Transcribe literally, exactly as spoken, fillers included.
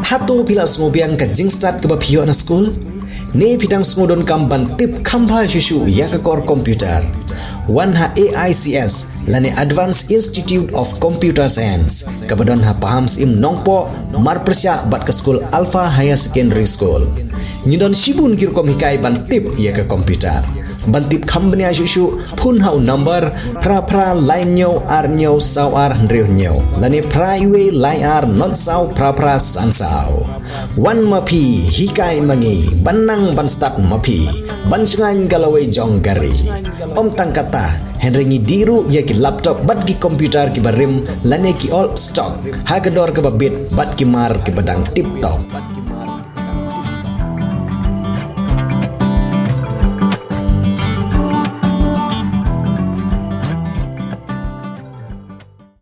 Hato phi la sngewbiang ka jingstad kaba phi ïoh na skul? Ne phi dang sngewdonkam ban tip kham bha shuh shuh ïa ka kor computer? Wan ha A I C S lane Advanced Institute of Computer Science kaba don ha Pahamsyiem Nongpoh, marpyrshah bad ka skul Alpha Higher Secondary School. Ngi don shibun ki rukom hikai ban tip ïa ka computer. Ban tip kham bniah shuh shuh, phone ha u number phra phra lai hynñiew ar hynñiew saw ar hynriew hynñiew lane phra wei lai ar not saw phra phra san saw. Wan ma phi, hikai ma ngi, ban nang ban stad ma phi, ban shngaiñ ka lawei jong ka ri. Ym tang katta, hynrei ngi dih ruh ïa ki laptop bad ki computer kiba rim lane ki old stock ha ka dor kaba bit bad ki mar kiba dang tip top.